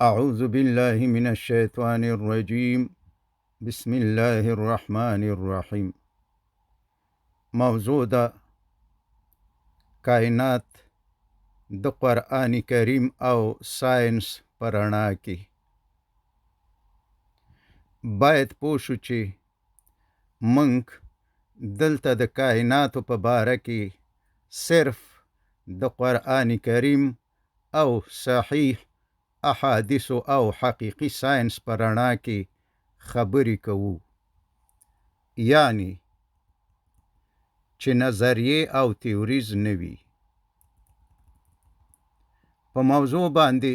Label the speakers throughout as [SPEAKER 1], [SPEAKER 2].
[SPEAKER 1] أعوذ بالله من الشیطان الرجیم بسم الله الرحمن الرحیم. موضوع د کائنات د قرآن کریم او ساینس په رڼا کې. باید پوه شو چې موږ دلته د کائناتو په باره کې صرف د قرآن کریم او صحیح احادیثو او حقیقي ساینس په رڼا کې خبرې کوو، یعنی چې نظریې او تیوریز نه وي. په موضوع باندې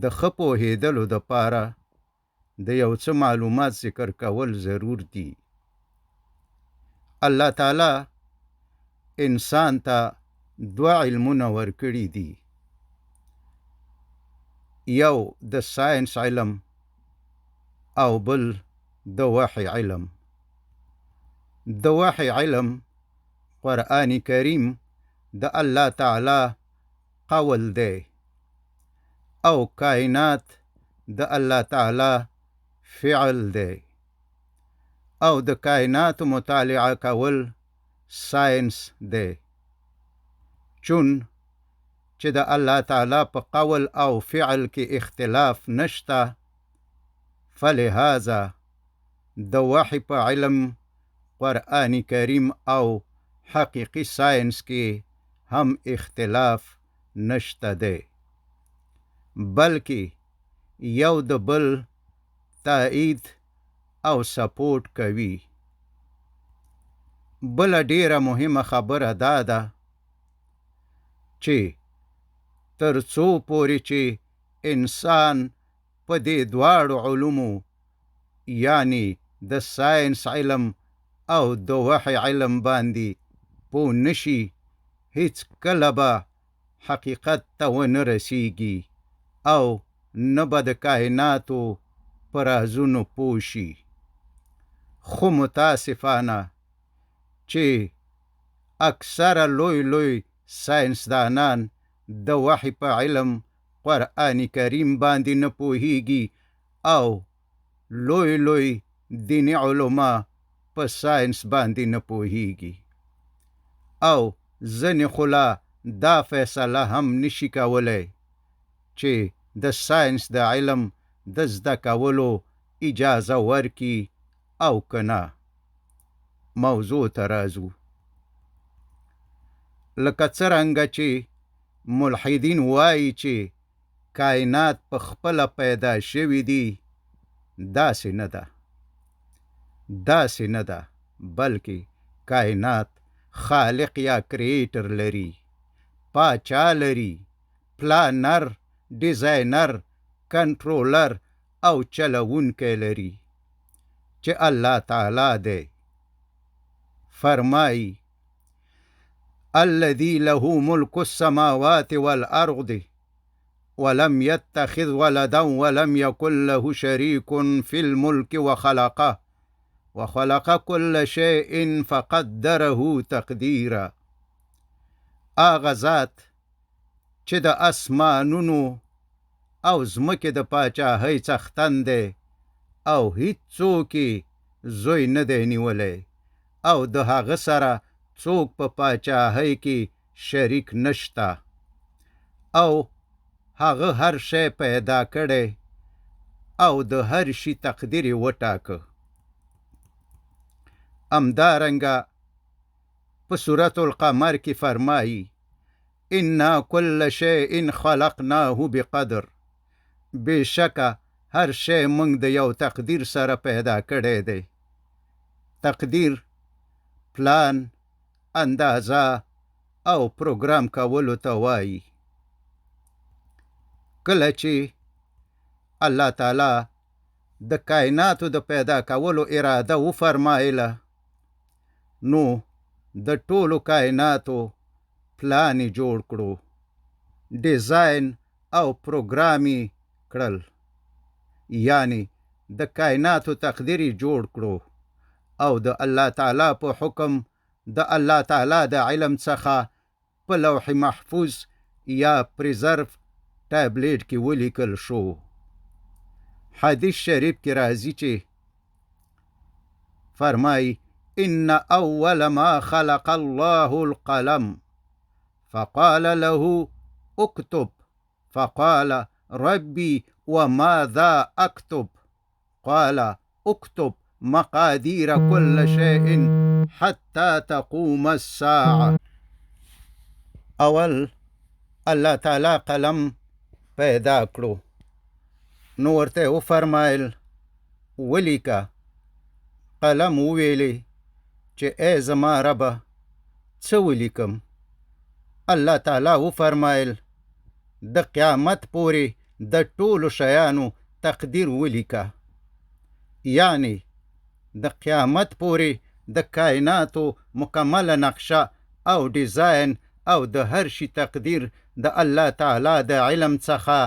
[SPEAKER 1] د ښه پوهېدلو دپاره د یو څه معلومات ذکر کول ضرور دي. الله تعالی انسان ته دوه علمونه ورکړي دي، یو د ساینس علم او بل د وحی علم. د وحی علم قرآن کریم د الله تعالی قول دی او کائنات د الله تعالی فعل دی، او د کائناتو مطالعه کول ساینس دی، چون چې د الله تعالی په قول او فعل کې اختلاف نشته، فلهذا د وحی په علم قرآن کریم او حقیقي ساینس کې هم اختلاف نشته دی، بلکې یو د بل تایید او سپورټ کوي. بله ډیره مهمه خبره دا ده چې تر څو پورې چې انسان په دې دواړو علومو، یعنی د ساینس علم او د وحی علم باندې پوه نشي، هیڅ کله به حقیقت ته ونه رسیږي او نه به د کائناتو په رازونو پوه شي. خو متاسفانه چې اکثره لوی لوی ساینسدانان د وحی په علم قرآن کریم باندې نه پوهیږي او لوی لوی دیني علما په ساینس باندې نه پوهیږي، او ځینې خو لا دا فیصله هم نشي کولی چې د ساینس د علم د زده کولو اجازه ورکړي او که نه. موضوع ته راځو. لکه څرنګه چې ملحدین وایي چې کائنات په خپله پیدا شوي دي، داسې نه ده، داسې نه ده، بلکې کائنات خالق یا creator لري، پاچا لري، planner، designer، کنټرولر او چلوونکی لري چې الله تعالی دی. فرمایي: الذي له ملك السماوات والأرض ولم يتخذ ولدا ولم يكن له شريك في الملك وخلق كل شيء فقدره تقديرا. هغه ذات چې د اسمانونو او ځمکې د پاچاهۍ څښتن دی او هیڅوک یې زوی نه دی نیولی او د هغه سره څوک په پاچاهۍ کې شریک نشته، او هغه هر شی پیدا کړی او د هر شي تقدیر یې وټاکه. همدارنګه په سورة القمر کې فرمایي: انا كل شيء خلقناه بقدر. بېشکه هر شی موږ د یو تقدیر سره پیدا کړی دی. تقدیر پلان، اندازه او پروګرام کولو ته وایي. کله چې الله تعالی د کائناتو د پیدا کولو اراده وفرمایله، نو د ټولو کائناتو پلان یې جوړ کړو، ډیزاین او پروګرام یې کړل، یعنی د کائناتو تقدیر یې جوړ کړو او د الله تعالی په حکم د الله تعالی د علم څخه په لوح محفوظ یا preserve ټابلیټ کې ولیکل شو. حدیث شریف کې راځي چې فرمایي: ان اول ما خلق الله القلم فقال له اكتب فقال ربي وماذا اكتب قال اكتب مقادير كل شيء حتى تقوم الساعة. اول الله تعالی قلم پیدا کړو، نو ورته یې وفرمایل ولیکه. قلم وویلې چې ای زما ربه څه ولیکم؟ الله تعالی وفرمایل د قیامت پورې د ټولو شیانو تقدیر ولیکه، یعنی د قیامت پورې د کائناتو مکمله نقشه او ډیزاین او د هر شي تقدیر د الله تعالی د علم څخه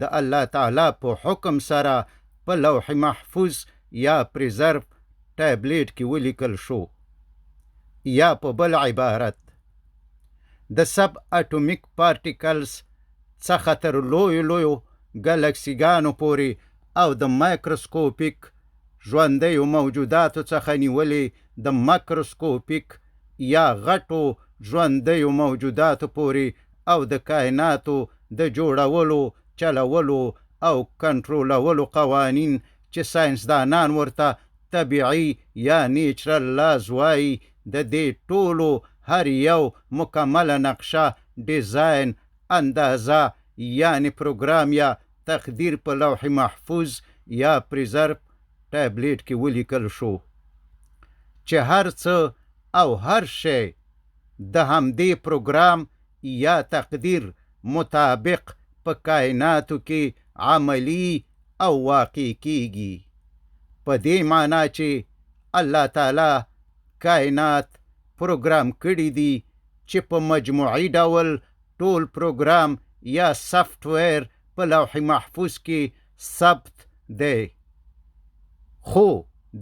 [SPEAKER 1] د الله تعالی په حکم سره په لوح محفوظ یا پریزرف ټابلیټ کې ولیکل شو. یا په بل عبارت د سب اټومیک پارټیکلز څخه تر لویو لویو ګلکسیګانو پورې او د مایکروسکوپیک ژوندیو موجوداتو څخه نیولې د ماکروسکوپیک یا غټو ژوندیو موجوداتو پورې او د کائناتو د جوړولو، چلولو او کنټرولولو قوانین چې ساینسدانان ورته طبیعي یا نیچرل لاز وایي، د دې ټولو هر یو مکمله نقشه، ډیزاین، اندازه یعنی پروګرام یا تقدیر په لوح محفوظ یا پریزرف ټابلیټ کې ولیکل شو، چې هر څه او هر شی د همدې پروګرام یا تقدیر مطابق په کائناتو کې عملی او واقع کیږي. په دې معنا چې الله تعالی کائنات پروګرام کړي دي چې په مجموعي ډول ټول پروګرام یا سافټویر په لوح محفوظ کې ثبت دی، خو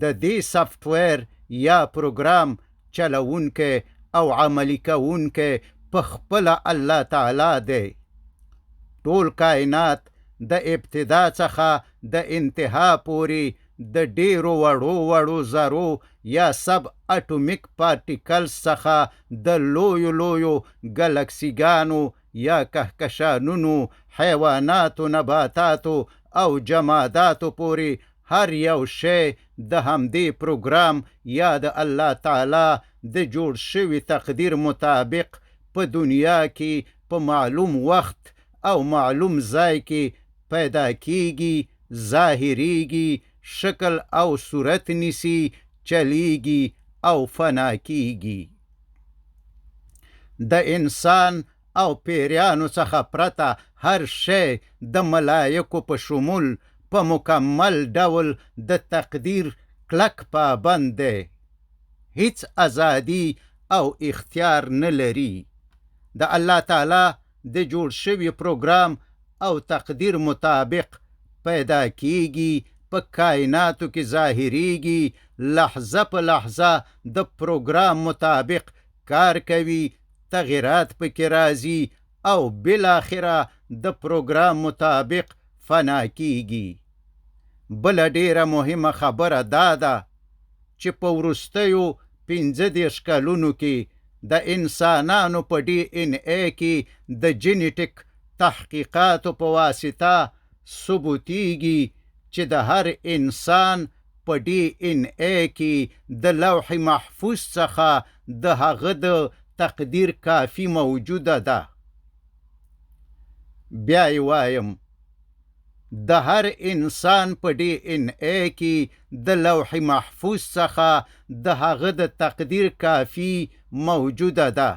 [SPEAKER 1] د دې سافټویر یا پروګرام چلوونکی او عملی کوونکی په خپله الله تعالی دی. ټول کائنات د ابتدا څخه د انتها پورې د ډیرو وړو وړو ذرو یا سب اټومیک پارټیکلز څخه د لویو لویو ګلکسیګانو یا کهکشانونو، حیواناتو، نباتاتو او جماداتو پورې هر یو شی د همدې پروګرام یا د الله تعالی د جوړ شوي تقدیر مطابق په دنیا کې په معلوم وخت او معلوم ځای کې پیدا کیږي، ظاهریږي، شکل او صورت نیسي، چلیږي او فنا کیږي. د انسان او پیریانو څخه پرته هر شی د ملایکو په شمول په مکمل ډول د تقدیر کلک پابند دی، هیڅ ازادي او اختیار نه لري. د الله تعالی د جوړ شوي پروګرام او تقدیر مطابق پیدا کیږي، په کائناتو کې ظاهریږي، لحظه په لحظه د پروګرام مطابق کار کوي، تغیرات پکې راځي او بالاخره د پروګرام مطابق فنا کیږي. بله ډیره مهمه خبره دا ده چې په وروستیو 35 کلونو کې د انسانانو په ډي ان ای کې د جینیټک تحقیقاتو په واسطه ثبوتیږي چې د هر انسان په ډي ان ای کې د لوح محفوظ څخه د هغه د تقدیر کافي موجوده ده. بیا یې وایم، د هر انسان په ډي ان ای کې د لوح محفوظ څخه د هغه د تقدیر کافي موجوده ده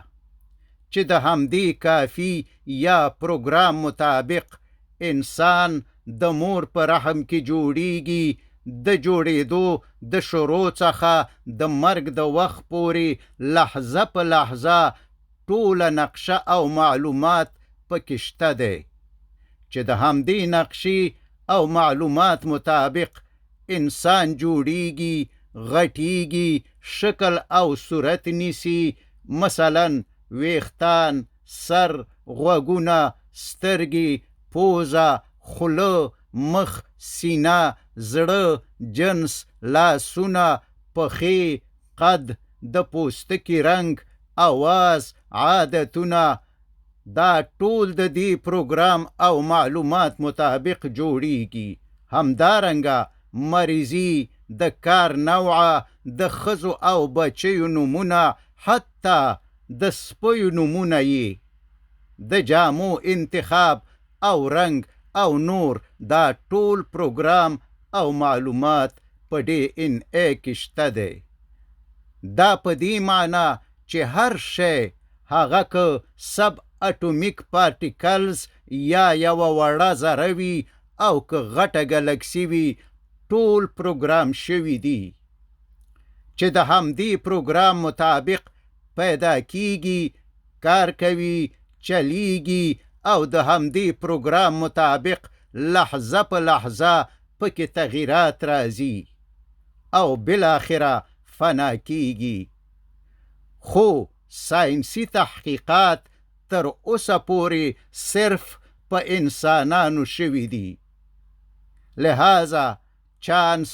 [SPEAKER 1] چې د همدې کافي یا پروګرام مطابق انسان د مور په رحم کې جوړیږي، د جوړېدو د شروع څخه د مرګ د وخت پورې لحظه په لحظه ټوله نقشه او معلومات پکې شته دی، چې د همدې نقشې او معلومات مطابق انسان جوړیږي، غټیږي، شکل او صورت نیسي، مثلا ویښتان، سر، غوږونه، سترګې پوزه، خوله، مخ، سینه، زړه، جنس، لاسونه، پښې، قد، د پوستکي رنګ، اواز، عادتونه، دا ټول د دې پروګرام او معلومات مطابق جوړیږي. همدارنګه مریضي، د کار نوعه، د ښځو او بچیو نومونه، حتی د سپیو نومونه یې، د جامو انتخاب او رنګ او نور، دا ټول پروګرام او معلومات په ډي ان ای کې شته دی. دا په دې معنا چې هر شی، هغه که سب اټومیک پارټیکلز یا یوه وړه ذره وي او که غټه ګلکسي وي، ټول پروګرام شوي دي چې د همدې پروګرام مطابق پیدا کیږي، کار کوي، چلیږي او د همدې پروګرام مطابق لحظه په لحظه پکې تغیرات راځي او بالاخره فنا کیږي. خو ساینسي تحقیقات تر اوسه پورې صرف په انسانانو شوي دي. لهذا چانس،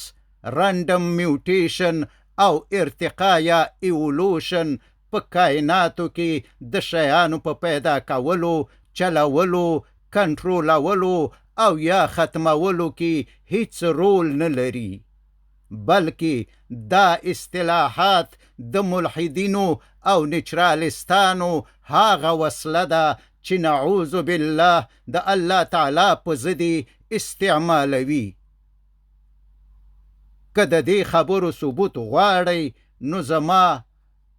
[SPEAKER 1] رنډم میوټیشن او ارتقا یا ایولوشن په کایناتو کې د شیانو په پیدا کولو، چلولو، کنټرولولو او یا ختمولو کې هیڅ رول نه لري، بلکې دا اصطلاحات د ملحدینو او نچرالیستانو هغه وسله ده چې نعوذ بالله د الله تعالی په ضد استعمالوي. که د دې خبرو ثبوت غواړئ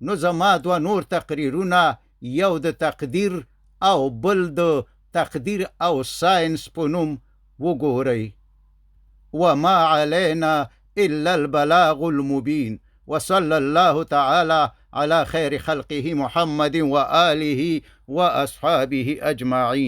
[SPEAKER 1] نو زما دوه نور تقریرونه، یو د تقدیر او بل د تقدیر او ساینس په نوم وګورئ. وما علینا الا البلاغ المبین. وصلى الله تعالى على خير خلقه محمد وآله وأصحابه أجمعين.